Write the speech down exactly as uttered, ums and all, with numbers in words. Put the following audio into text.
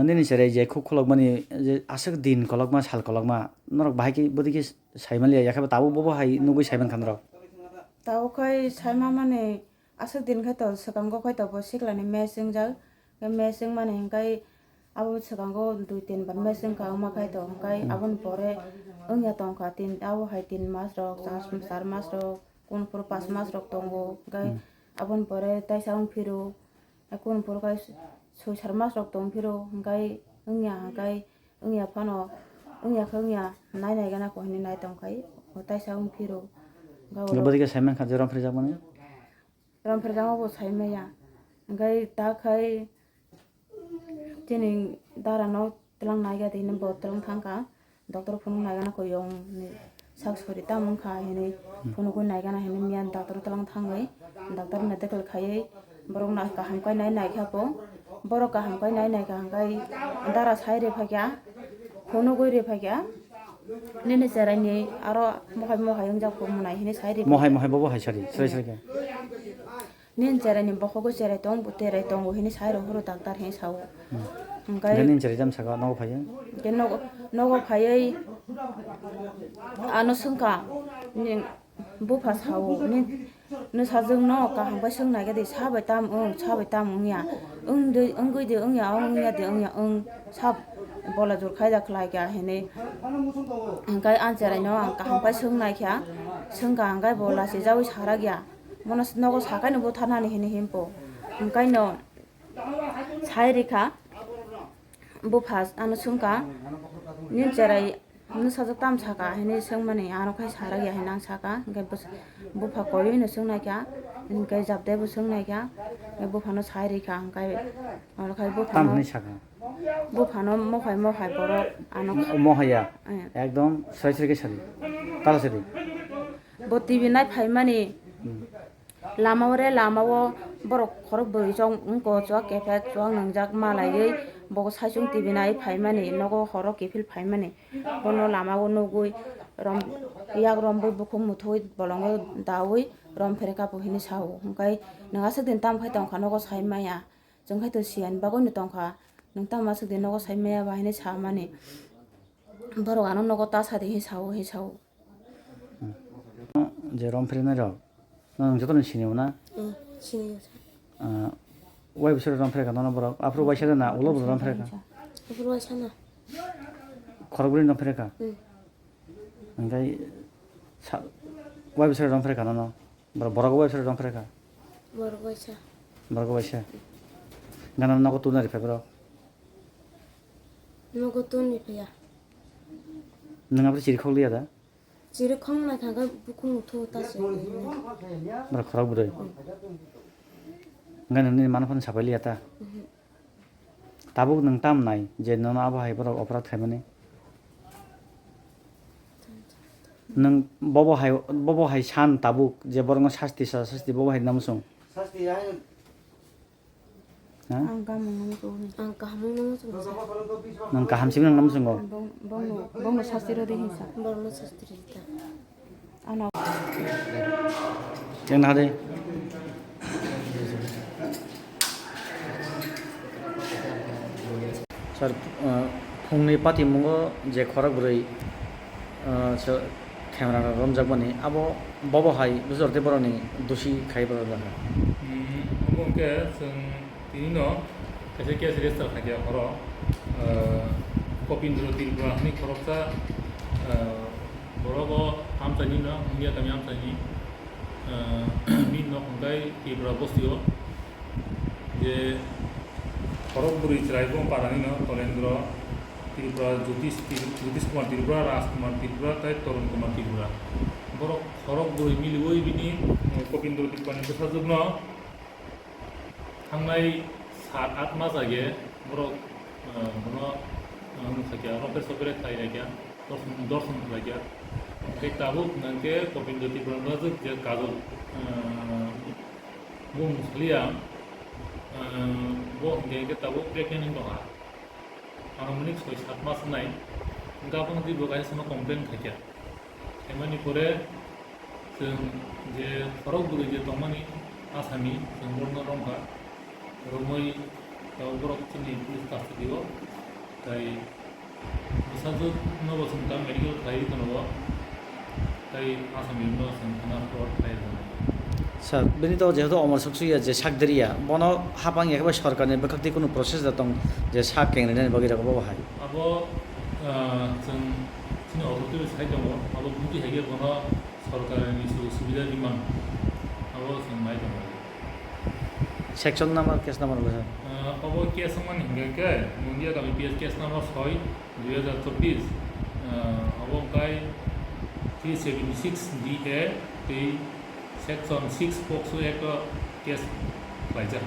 Nini cherai je khuk khulokmani je aswk din kolokma, sal kolokma, norok bahai khe bwdwi khe sai manliya, yakhe bo tabuk bobo hai nugwi sai mankha norok. Tabuk khai sai mamani aswk din khai to swkango khai to bo siklani match wngjak, khe match wngmani hwnkhai abo swkango dui tin bar match wngkha wngma khai to, hwnkhai Hmm. aboni pore wngya tongkha tin, abo hai tin mas rok, char, char mas rok, kunphuru pas mas rok tongo, hwnkhai Hmm. aboni pore taisa wng phiro. Kunphuru khai soi sar mas rok tong phiro, hwnkhai wngya, hwnkhai wngya phano, wngya khe wngya, nai nai gana ko hinwi nai tong khai, o taisa wng phiro. Hwnkhai Bwdwi khe sai mankha je romphri jakmani? Romphri jakma bo sai maya. Hwnkhai ta khai chini dara no twlang nai ga di hinwi bo twlang thang kha. Doctor phunuk naigana koi yong ni sak sori tamo wngkha hinwi phunugwi naigana hinwi miya doctor twlang thangwi doctor medical khaiwi borok no kaham kai nai naikha po borok kaham kai nai naikha hwnkhai dara sai rwphaikha phunugwi rwphaikha nini cherai ni aro mohai mohai wngjak po mwnai hinwi sai rwphaikha. Mohai mohai bobo hai sari srai srai khe. Nini cherai ni bokhok o cherai tong, cherai tongo hinwi sai rw phuru doctor hinwi sao. Hmm. Hwnkhe Hwnkhe nini cherai jam saka nogo phaiya? Hwnkhe nogo, nogo phaiwi ano swngkha, ni bupha sao, ni, ni sajwk no kaham khe swng nai khe di, sa bai tam wng, sa bai tam wngya, wng di, wngwi di wngya, wng wngya di wngya, wng sa bola jur khaijak khlai kha hinwi. Hwnkhe ani cherai no ang kaham khe swng nai kha, swngkha hwnkhe bo lachijaui sa rak ya. Bono nogo sakai no butharnani hinwi himpo. Hwnkhe no sai rikha, bupha ano swngkha, "Nini cherai nwsajwk tamo saka?" hinwi swngmani, ano khai sa rwkya hinwi ang saka. Hwnkhe bus-, bupha koiwi no swngnaikha, hwnkhe jabde bo swngnaikha, hwnkhe buphano sai rikha, hwnkhe oro khai buphano Tamo hinwi saka? Buphano mohai mohai borok ano Mo-, mohai ya? Eh. Ekdom srai srai khe sadi. Tala sadi. Bo T V nai phaimani Hmm. lama o re, lama o borok khorok bwrwi chwng wngko, chuwak kephek, chuwak nwngjak malaiwi bo saichung T V nai phaimani, nogo horo kiphil phaimani. Bono lama o nugwi rom, yak romwi bukhuk muthwi bolongo daui rom phere kapo hinwi sao. Hwnkhe nwng aswk din tamo khai tongkha nogo sai maya. Chwng khai to siyani bagwino tongkha, nwng tamo aswk de nogo sai maya ba hinwi samani. Borok ano nogo ta sadi hinwi sao, hinwi sao. Je rom phrinai rok, no nwng jotono sini o na? Hmm, sini o. Ah, wai bwswk rom phre kha nono borok? Aphuru waisa de na, ulo bo rom phre kha? Aphuru waisa na. Khorok bwrwi rom phre kha? Hmm. Hwnkhe sa-, wai bwswk rom phre kha nono? Bor-, borok wai bwswk rom phre kha? Borok waisa. Borok waisa. Gana nogo tubuna ripha borok? Nogo tubuna ripha ya. Nwng aphuru chiri khok liya da? Chiri khok nai thangkhe bukhuk muthung ta se. Borok khorok bwrwi. Hmm. Hwnkhe nini mano phano sapai liya ta? Mhm. Tabuk nwng tam nai je nono abo hai borok oporad khaimani? Nwng bobo hai, bobo hai san tabuk je borokno sasti sa, sasti bobo hai nang muchung? Ha? Ang kaham wngmano muchungo. Ang kaham wngmano muchungo. Nwng kaham simi nang muchungo? Bong-, bongno, bongno sasti rwdi hinsa. Borokno sasti rwdi ta. Ano. Yang nade. Sir, uh, phungni patimungo je khorok bwrwi, uh, se camera rok romjakmani, abo bobo hai bujor tei borokni dusi khai borok jaga. Hmm, obo hwnkhe chwng Tini no kaisa case register khaikha oro, ah, Kopindro Tripura hwnwi khoroksa, ah, borok o amchaini no, Mungia kami amchaini, ah, bini nok hwnkhe Tripura bostio je khorok bwrwi chwrai bo parani no Tolendro Tripura, Jyotish Tri-, Jyotish Kumar Tripura, Raj Kumar Tripura tei Torun Kumar Tripura. Borok khorok bwrwi miliwi bini, eh, Kopindro Tripurani bwsajwkno Thangnai sat aath mas age borok, eh, bono, eh, wng khaikha, rompher sopher khlai laikha, dorson, dorson khlaikha. Tei tabuk hwnkhe Kopindro Tripura ni bwsajwk je Kajol, eh, bumung saliya, eh, bo hwnkhe tabuk pregnant wng tongkha. Anumanik soi sat mas wngnai, hwnkhe abono teibo kaisa complain khaikha. Khaimani pore Chwng je khorok bwrwi je tongmani asami, chwng borokno romkha, romwi tabuk borok chini police custody-o, tai bwsajwkno bo chwng ta medical khlaiwi tono bo, tai asamirokno chwng thana report khlai rwkha. Sir, bini to jehetu Omor Suksuya je sakdiriya, bono hapang ya khe bai sorkarni bwkhaktwi kunu process da tong je sak kengrinani bagwi rok bo hai? Abo, ah, chwng chini authority bai sai tongo, abo buti hai khe bono sorkarni su-, subida rimang, abo chwng nai tongo. Section number, case number bo sir? Ah, abo case wngmani hingkha khe Mundiya Kami P S case number soi, dui hajar chobbish, ah, abo wngkhai three seventy six D A tei section six POCSO Act o case khlaijak.